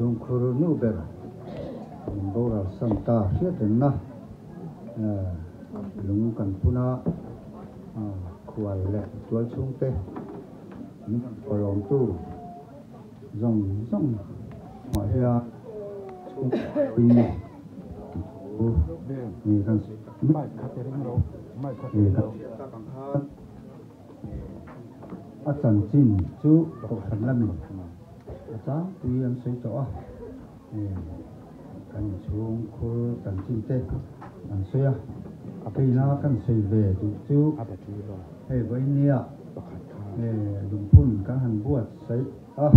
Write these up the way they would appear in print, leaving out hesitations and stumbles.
Inchhungkhur nu ber min boral san ta hriat rengna lung kan phun a, khual leh tual chhungte min rawn kawlawmtu zawng zawng hmuah hian chhungkhuain thu kan sawi tak mek kan hriat tak ang khan. A chanchin chu kohhran lamin a tlangpui an sawi tawh a, kan inchhung khur chanchin te an sawi a, keina kan sawi ve duh chu hei vawinia lungphun kan han buatsaih a,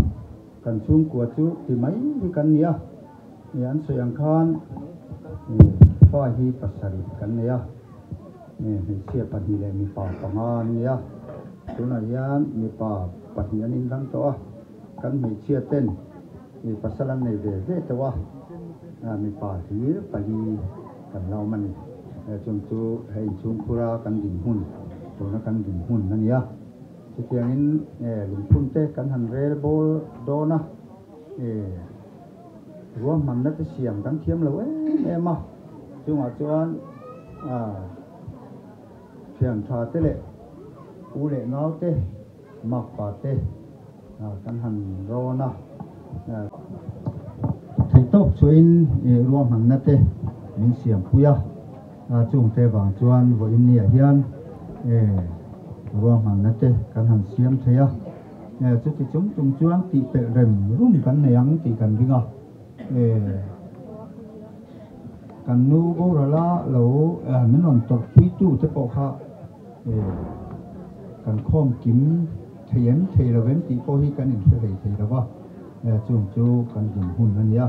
kan chhungkua chu ti mai hi kan ni a, an sawi ang khan fa hi pasarih kan nei a. Hmeichhia pahnih leh mipa panga an ni a, tunah hian mipa pahnih an inrang tawh a, kan hmeichhia ten pasal an nei ve ve tawh a, mipa hlir pali kan la awm a ni. Chung chu hei inchhungkhura kan dinhmun, tuna kan dinhmun a ni a, chutiangin lungphun te kan han rel bawl dawn a, ruahmanna te siam kan thiam lo em em a. Chungah chuan thian tha te leh u leh nau te, makpa te kan han rawn a. Theihtawp chhuahin ruahmanna te min siampui a, chungte vang chuan vawiin niah hian ruahmanna te kan han siam thei a. Chuti chung chung chuan tihpelh rem rum kan nei ang tih kan ring a. Kan nu borala lo min rawn tawrh puitu te pawh kha kan khawm kim thei em thei lo em tih pawh hi kan inhre hlei thei lo va, chung chu kan din hun a nia.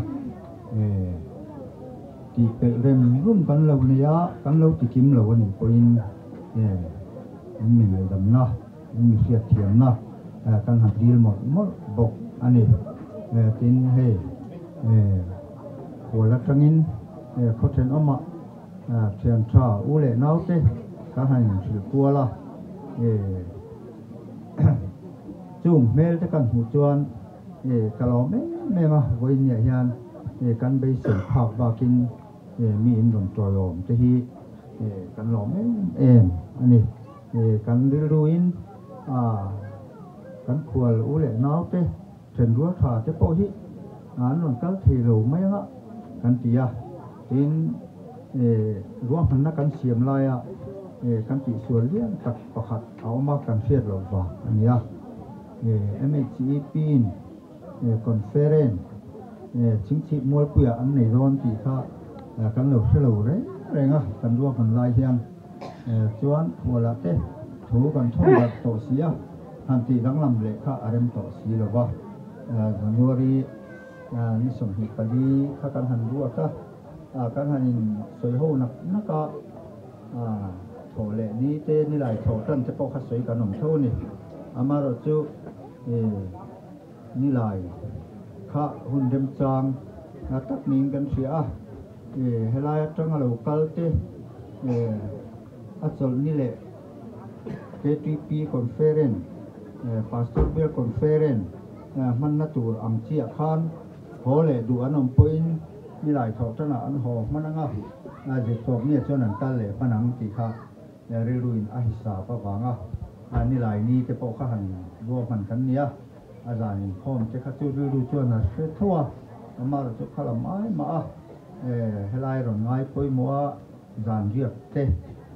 Tih pelh rem rum kan lo nei a, kan lo ti kim lo a nih pawhin in mi ngaihdamna, in mi hriatthiamna kan han dil mawlh mawlh bawk a ni. Tin hei Khual atangin khaw thenawmah thian tha u leh naute kan han inhrilh kual a, chung hmel te kan hmuh chuan ka lawm em em a, vawiinniah hian kan beisei phak bakin mi in rawn tawiawm te hi kan lawm em em a ni. Kan rilruin kan khual u leh naute Thenrual tha te pawh hi an rawn kal thei lo mai anga kan ti a, tin ruahmanna kan siam laia kan tihsual lian tak pakhat a awm a kan hriat loh vang a ni a. MHEP in conference chingchhip mualpuiah an nei dawn tih kha kan lo hre lo reng reng a, kan ruahman lai hian chuan khualah te thu kan thawm darh tawh si a. Han tih danglam leh kha a rem tawh si lo va, January ni 24 kha kan han ruat a, kan han in sawi ho nak nak a, thawh leh ni te ni lai thawh tan te pawh kha sawi kan awm tho a ni. Amaherawh chu ni lai kha hun remchang tak niin kan hria a, helai atanga lo kal te a chawlh ni leh KTP Conference, Pastor Bial Conference hmanna tur ang chiah khan haw leh duh an awm pawhin nilai thawh tanah an haw hman ang a, zirtawp nge chuan an kal leh hman ang tih kha rilruin a hisap avanga nilai ni te pawh kha han ruahman kan ni a, a zan inkhawm te kha chu rilru chuan a hre tho a, amaherawhchu chu kha lam ai mah a, helai rawn ngai pawimawh a. Zan riak te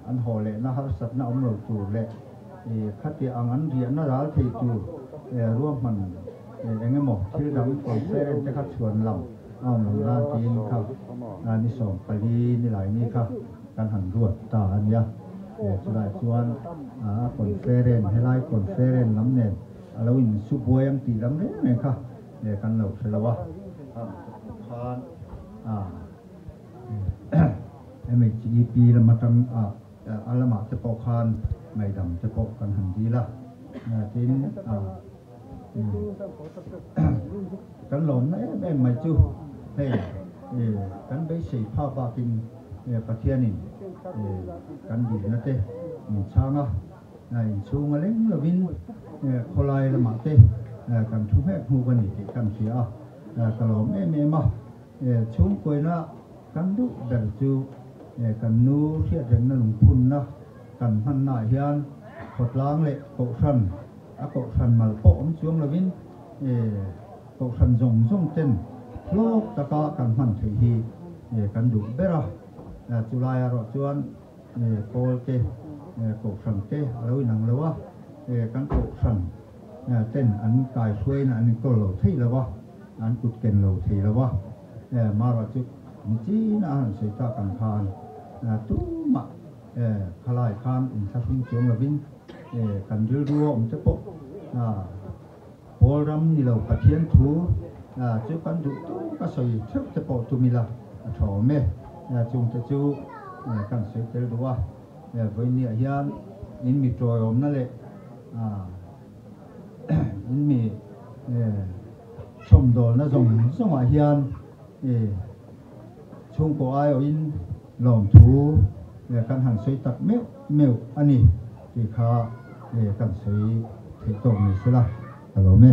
an haw lehna harsatna awm lo tur leh khatiah ang an riahna ral thei tur ruahman eng emaw thil dang conference te kha chhuan lam a awm lo nan tiin kha ni 14 ni lai ni kha kan han ruat ta a nia. Chulai chuan a conference helai conference lam nen a lo insu buai ang tih lam reng reng kha kan lo hre lo a. Khan a. MHEP lam atang a a lamah te pawh khan ngaihdam te pawh kan han dil a, tin kan lawmna em em mai chu hei kan beisei phak bakin Pathianin kan dilna te min chhang a, inchhung a leng lovin khawlai lamah te kan thu hmek hmuk a ni tih kan hria a. ka lawm em em a. Chhungkuaina kan duh ber chu kan nu hriatrengna lungphunna kan hmannaah hian khawtlang leh kohhran, a kohhran mal pawh awm chuang lovin kohhran zawng zawng ten hlawk taka kan hman theih hi kan duh ber a. Chulai erawh chuan pawl te, kohhran te a lo inang lo a, kan kohhran ten an kaihruaina an inkawl lo thei lo a. An kut ken lo thei lo a, Mara chu nichin a han sawi tak ang khan tumah khalai khan inthlahrung chuang lovin kan rilru a awm te pawh Pawl ram ni lo Pathian thu chu kan duh tuk a sawi theuh te pawh tum ila a tha awm e. Chungte chu kan sawi tel duh a, vawinia hian in mi tawiawmna leh In mi chhawmdawlna zawng zawngah hian chhungkaw aiawhin lawmthu kan han sawi tak meuh meuh a ni tih kha kan sawi theih tawk mai sela ka lawm e.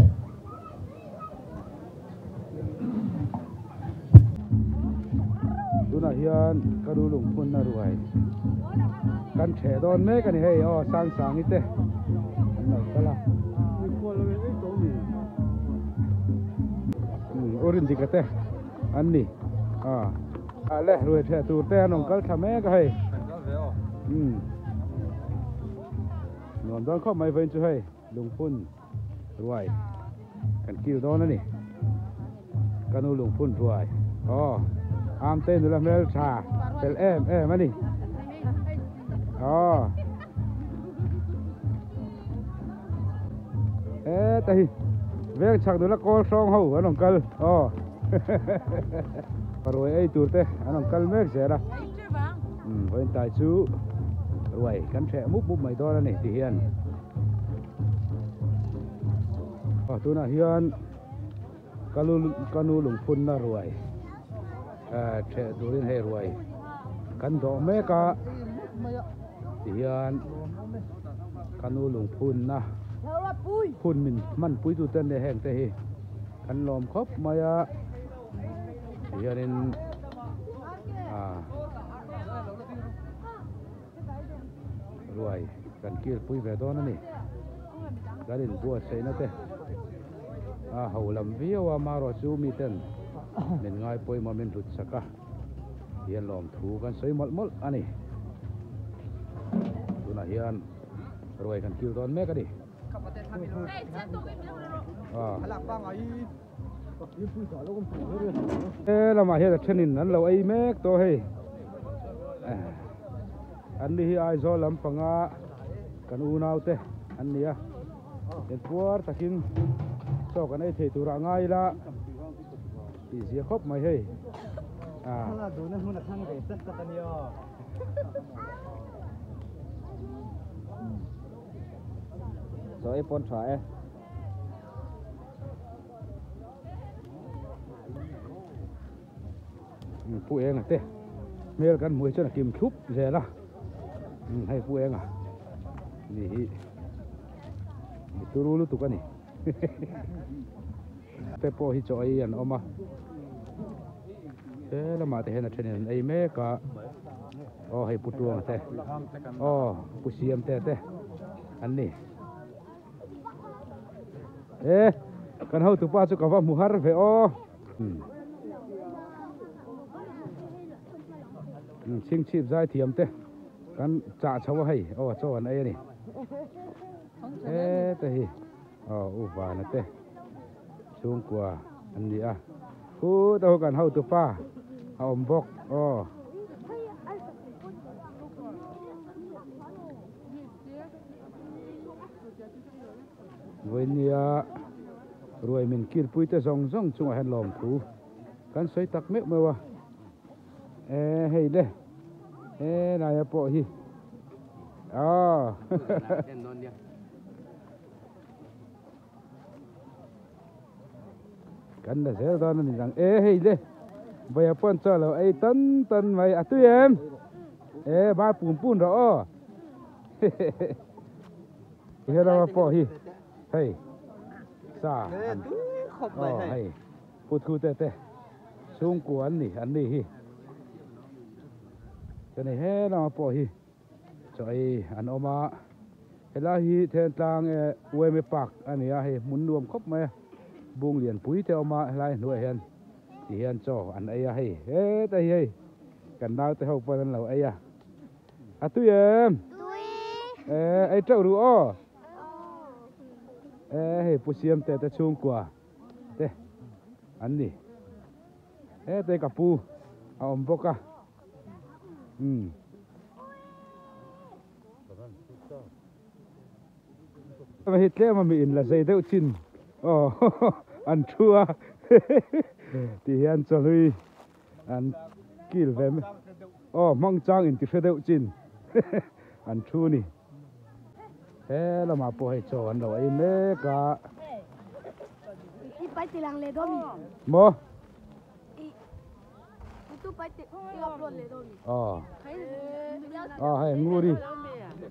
Tunah hian ka lu lungphunna ruai kan theh dawn mek a ni hei aw Sangsangi te an lo kal a u Rindika te an ni a le ruai theh tur te an rawn kal thla mek a hei nuam dawn khawp mai vawiin chu hei lungphun. Ruai kan kil dawn a ni. Ka nu lungphun ruai. Aw, Amte nula hmel tha fel em em a ni. Aw. E ta hi. Veng chhak nula kawl hrawng ho an rawn kal. Aw. Ruai ei tur te an rawn kal mek zel a. Vawiin tai chu ruai kan hreh mup mup mai dawn a ni ti hian. Aw tunah hian ka lu ka nu lungphunna ruai eh theh turin hei ruai kan dawh mek a tihian ka nu lungphunna hun min hmanpui tute an nia heng te hi kan lawm khawp mai a tihianin ah. Ruai kan kilpui ve dawn a ni. Kan inbuatsaihna te a ho lam viau a, marawh chu miten min ngai pawimawh min hlut sak a, hian lawmthu kan sawi mawlh mawlh a ni. Tunah hian ruai kan kil dawn mek a ni. He lamah hian a thenin an lo ei mek tawh hei an ni hi Aizawl lampanga kan unau te an ni a inpuar takin chaw kan ei thei turah ngai ila tih zia khawp mai hei Chaw ei pawn tha e. Pu Enga te hmel kan hmuh hi chuan a kim thlup zel a hei Pu Enga ni hi mi turu lutuk a ni te pawh hi chaw ei an awm a he lamah te hian a then in an ei mek a aw hei Pu Tuanga te aw Pu Siamte te an ni. E kan hotu pa chu ka va hmu har ve aw chhingchhip zai thiam te kan chah chho a hei aw chaw an ei a ni e te hi aw u vana te chhungkua an ni a khu te ho kan hotu pa a awm bawk aw. Vawinia ruai min kilpui te zawng zawng chungah hian lawmthu kan sawi tak meuh meuh a, e hei le he laia pawh hi aw kan la zel dawn a ni ang e hei le vawiah pawh chaw lo ei tan tan mai a tui em e bar pum pum rawh aw. He lama pawh hi hei sa an aw hei Pu Thute te chhungkua an ni an ni hi. Chuan hei he lama pawh hi chaw ei an awm a, helai hi Thentlang e Ueme Park a ni a, hei hmun nuam khawp mai a, bung lianpui te a awm a, helai hnuaiah hian ti hian chaw an ei a, hei heta hi hei kan naute ho pawn an lo ei a, a tui em? Tui! E ei teuh ruh aw? E hei Pu Siamte te chhungkua te an ni. Hete ka pu a awm bawk a. Umm. Hei tlem a mi in la zei deuh chin aw an thu a ti hian chawhlui an kil ve mai aw hmang chang in ti hre deuh chin an thu ni. He lamah pawh hei chaw an lo ei mek a. Maw? Aw. Aw hei nguri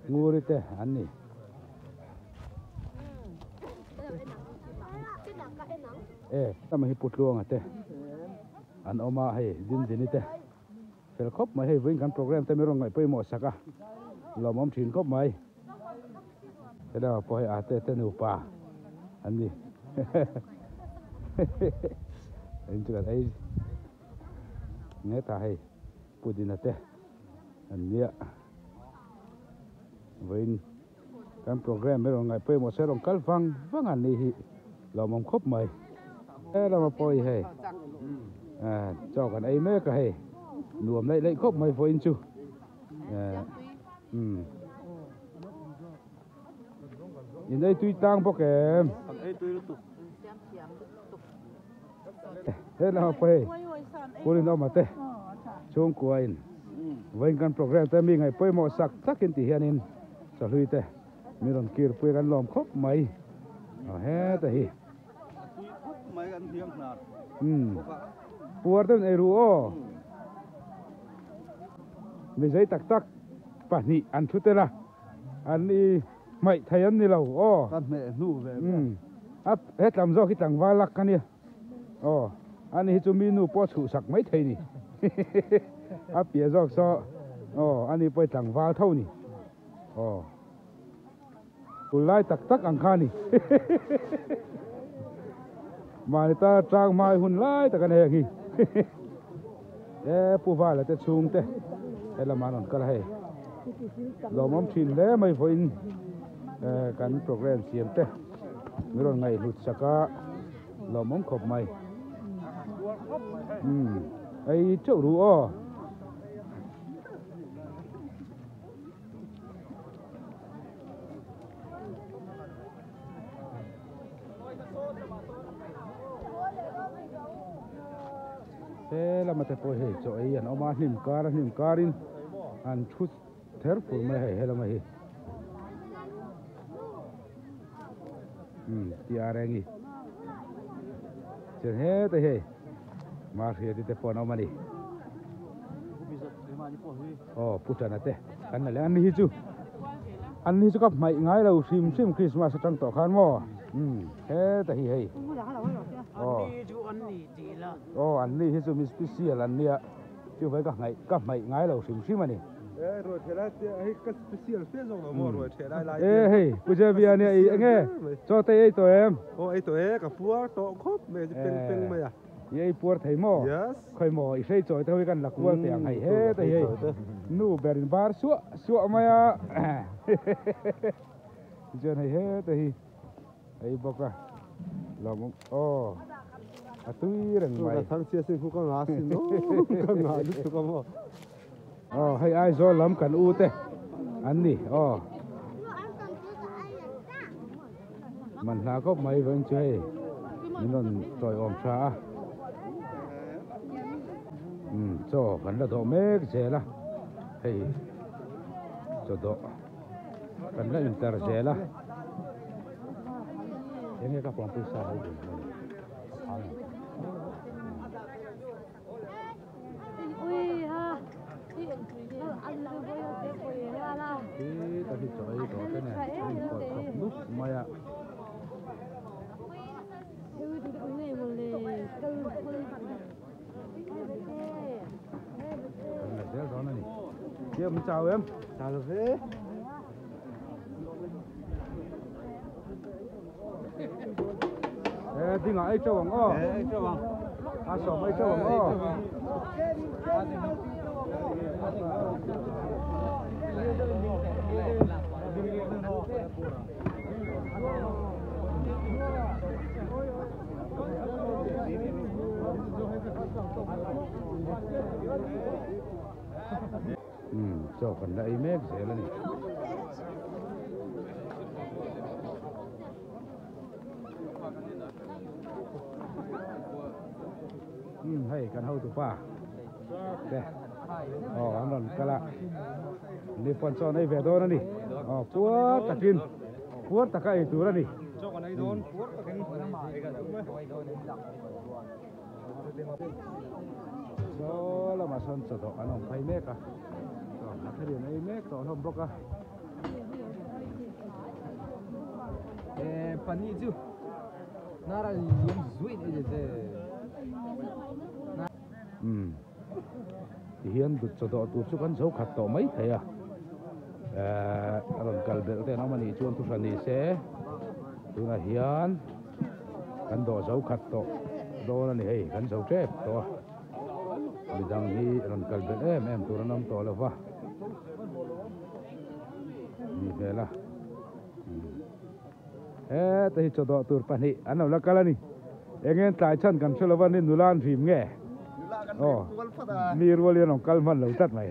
nguri te an ni. E lama hi Putluanga te an awm a hei Dindini te. Fel khawp mai hei vawiin kan program te mi rawn ngaih pawimawh sak a lawmawm thin khawp mai helama pawh hei ate te nupa an ni in chu kan ei nge ta hei pudina te an nia vawiin kan program mi rawn ngaih pawimawh se rawn kal vang vang an nih hi lawmawm khawp mai helama pawh hi hei chaw kan ei mek a hei nuam laih laih khawp mai vawiin chu umm in ei tui tlang bawk em helama pawh hei purinawma te chhungkua in. Vawiin kan program te mi ngaih pawimawh sak takin ti hianin chahlui te mi rawn kir pui kan lawm khawp mai a heta hi umm puar deuhin ei ru aw mi zei tak tak pahnih an thu tel a an i hmaih thei an ni lo aw ka hmeh hnu ve umm a hetlam zawk hi tlangval lak a nia. Aw, ani hi chu mi nu pawh chhuhsak mai thei ni. A piah zawk saw, aw, ani pawh hi tlangval tho ni. Aw, tunlai tak tak ang kha ni. Mahni ta tang hmai hun lai tak a ni heng hi. E, Pu Vala te chhung te helamah an rawn kal a hei. Lawmawm thin hle mai vawiin kan program siam te min rawn ngaihhlut sak a. Lawmawm khawp mai. Umm ei teuh ru aw. He lama te pawh hei chaw ei an awm a hnim kar a hnim karin an thu ther fur mai hei he lama hi. Umm ti a reng i chuan heta hei mahriati te pawh an awm a ni aw pu tana te kan la leh an ni hi chu an ni hi chu ka hmaih ngai lo hrim hrim Christmas atang tawh khan maw umm heta hi hei aw aw an ni hi chu mi special an nia. Chu vai ka hnaih ka hmaih ngai lo hrim hrim a ni. E ruai theh lai te hei ka special fe zawk lo maw ruai theh lai lai te. E hei Pu Jevia nia i enge chaw te i ei tawh em? Aw ei tawh e ka puar tawh khawp mai chu peng peng mai a. I ei puar thei maw? Yes. Khawi maw i hrei chawi te ho hi kan la kual teh ang hei heta hi hei nu ber in bar suah suah mai a tichuan hei heta hi. Ei bawk a lawm aw a tui reng mai. Ka thang chhia sin khu ka nga sin aw ka nga lutuk a maw. Aw hei Aizawl lam kan u te an ni aw. Man hla khawp mai vawiin chu hei min rawn tawiawm tha a. Umm chaw kan la dawh mek zel a hei chaw dawh. Kan la intar zel a. Enge ka pawng pawisa hei dun hman a phang ang. Khi ta hi chaw ei tawh te nen an inpawlh khawp nup mai a. Siam chau em? Chau lo ve. Eh, ding ah ei chau ang aw. Eh, ei chau ang. A sawm ei chau ang aw. Umm chaw kan la ei mek zel a ni. Umm hei kan hotu pa te aw an rawn kal a ni pawn chaw an ei ve dawn a ni aw puar takin puar taka ei tur a ni. Chaw kan ei dawn puar takin ei kan tum e. Saw lamah sawn chawdawh an awm phei mek a chaw a thlalin ei mek tawh hlawm bawk a. Eh pani chu nara liam zuin ei ze. Umm tihian dut chawdawh tur chu kan zo khat tawh mai thei a eh a rawn kal belh te an awm a nih chuan thuhran ni se tunah hian. Kan dawh zo khat tawh dawn a ni hei, kan zo tep tawh a, midang hi rawn kal belh em em tur an awm tawh lo va ni hmel a, heta hi chaw dawh tur pahnih an lo la kal a ni, eng nge tlai chhan kan hre lo va ni nula an rim nge, aw mi rual hi an rawn kal hman lo tlat mai.